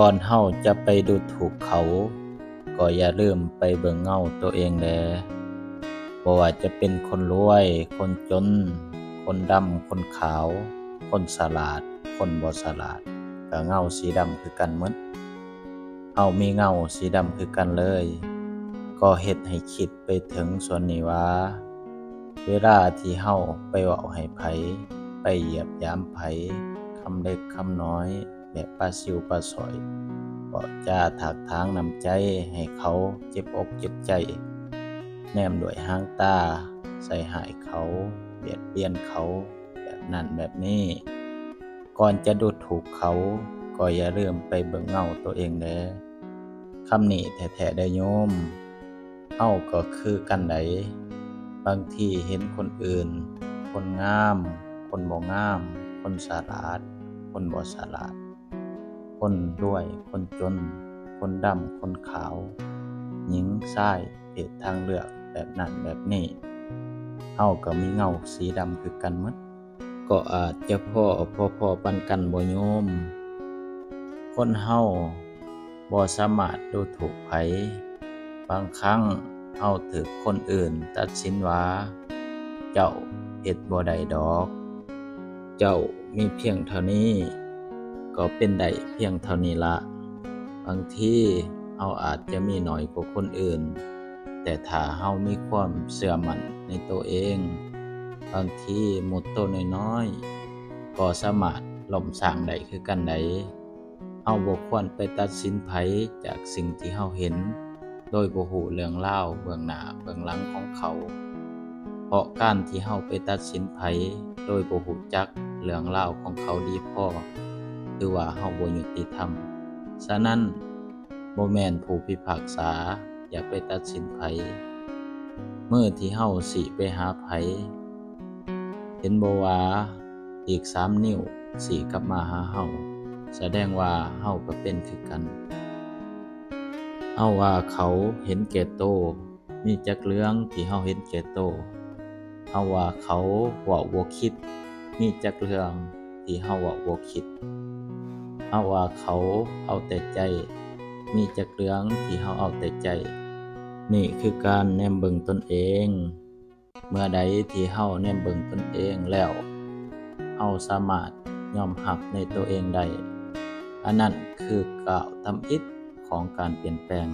ກ່ອນເຮົາຈະໄປດູຖູກເຂົາ, ກໍຢ່າລືມໄປເບິ່ງເງົາໂຕເອງແດ່. ບໍ່ວ່າຈະເປັນຄົນລວຍ, ຄົນຈົນ, ຄົນດຳ, ຄົນຂາວ, ຄົນສະຫຼາດ, ຄົນບໍ່ສະຫຼາດ, ກໍເງົາສີດຳຄືກັນໝົດ. ເຮົາມີເງົາສີດຳຄືກັນເລີຍ. ກໍເຮັດໃຫ້ຄິດໄປເຖິງສ່ວນນີ້ວ່າ ເວລາທີ່ເຮົາໄປເວົ້າໃຫ້ໃຜ, ໄປຢຽບຢາມໃຜ, ຄຳເລັກຄຳນ້ອຍ, ແບບປາຊິວປາສ້ອຍ, ເວົ້າຈາຖາກຖາງນ້ຳໃຈໃຫ້ເຂົາເຈັບອົກເຈັບໃຈ, ແນມດ້ວຍຫາງຕາໃສ່ຮ້າຍເຂົາ, ບຽດບຽນເຂົາ, ແບບນັ້ນແບບນີ້. ກ່ອນຈະດູຖູກເຂົາ, ກໍຢ່າລືມໄປເບິ່ງເງົາໂຕເອງແດ່. ຄຳນີ້ແທ້ໆເດີ້ໂຍມ. ເຮົາກໍຄືກັນໃດ໋. ບາງທີເຫັນຄົນອື່ນ, ຄົນງາມ, ຄົນບໍ່ງາມ, ຄົນສະຫຼາດ, ຄົນບໍ່ສະຫຼາດ, ຄົນລວຍ, ຄົນຈົນ, ຄົນດຳ, ຄົນຂາວ, ຍິງ, ຊາຍ, ເພດທາງເລືອກແບບນັ້ນແບບນີ້, ເຮົາກໍມີເງົາສີດຳຄືກັນໝົດ. ກໍອາດຈະພໍ້ພໍໆປານກັນບໍ່ໂຍມ. ຄົນເຮົາບໍ່ສາມາດດູຖູກໃຜ. ບາງຄັ້ງເຮົາຖືກຄົນອື່ນຕັດສິນວ່າ ເຈົ້າເຮັດບໍ່ໄດ້ດອກ, ເຈົ້າມີພຽງເທົ່ານີ້, ກໍເປັນໄດ້ພຽງເທົ່ານີ້ລະ. ບາງທີເຮົາອາດຈະມີໜ້ອຍກວ່າຄົນອື່ນ, ແຕ່ຖ້າເຮົາມີຄວາມເຊື່ອໝັ້ນໃນໂຕເອງ, ບາງທີມົດໂຕນ້ອຍໆ ກໍສາມາດລົ້ມຊ້າງໄດ້ຄືກັນໃດ໋. ເຮົາບໍ່ຄວນໄປຕັດສິນໃຜຈາກສິ່ງທີ່ເຮົາເຫັນ ໂດຍບໍ່ຮູ້ເລື່ອງລາວເບື້ອງໜ້າເບື້ອງຫຼັງຂອງເຂົາ, ເພາະການທີ່ເຮົາໄປຕັດສິນໃຜໂດຍບໍ່ຮູ້ຈັກເລື່ອງລາວຂອງເຂົາດີພໍ ຖືວ່າເຮົາບໍ່ຍຸຕິທຳ. ສະນັ້ນ, ບໍ່ແມ່ນຜູ້ພິພາກສາ, ຢ່າໄປຕັດສິນໃຜ. ມືທີ່ເຮົາຊີ້ໄປຫາໃຜ, ເຫັນບໍ່ວ່າອີກສາມນິ້ວຊີ້ກັບມາຫາເຮົາ, ສະແດງວ່າເຮົາກໍເປັນຄືກັນ. ເຮົາວ່າເຂົາເຫັນແກ່ໂຕ, ມີຈັກເລື່ອງທີ່ເຮົາເຫັນແກ່ໂຕ? ເຮົາວ່າເຂົາເວົ້າບໍ່ຄິດ, ມີຈັກເລື່ອງທີ່ເຮົາເວົ້າບໍ່ຄິດ? ເຮົາວ່າເຂົາເອົາແຕ່ໃຈ, ມີຈັກເລື່ອງທີ່ເຮົາເອົາແຕ່ໃຈ? ນີ້ຄືການແນມເບິ່ງຕົນເອງ. ເມື່ອໃດທີ່ເຮົາແນມເບິ່ງຕົນເອງແລ້ວ, ເຮົາສາມາດຍອມຮັບໃນໂຕເອງໄດ້, ອັນນັ້ນຄືກ້າວທຳອິດຂອງການປ່ຽນແປງ.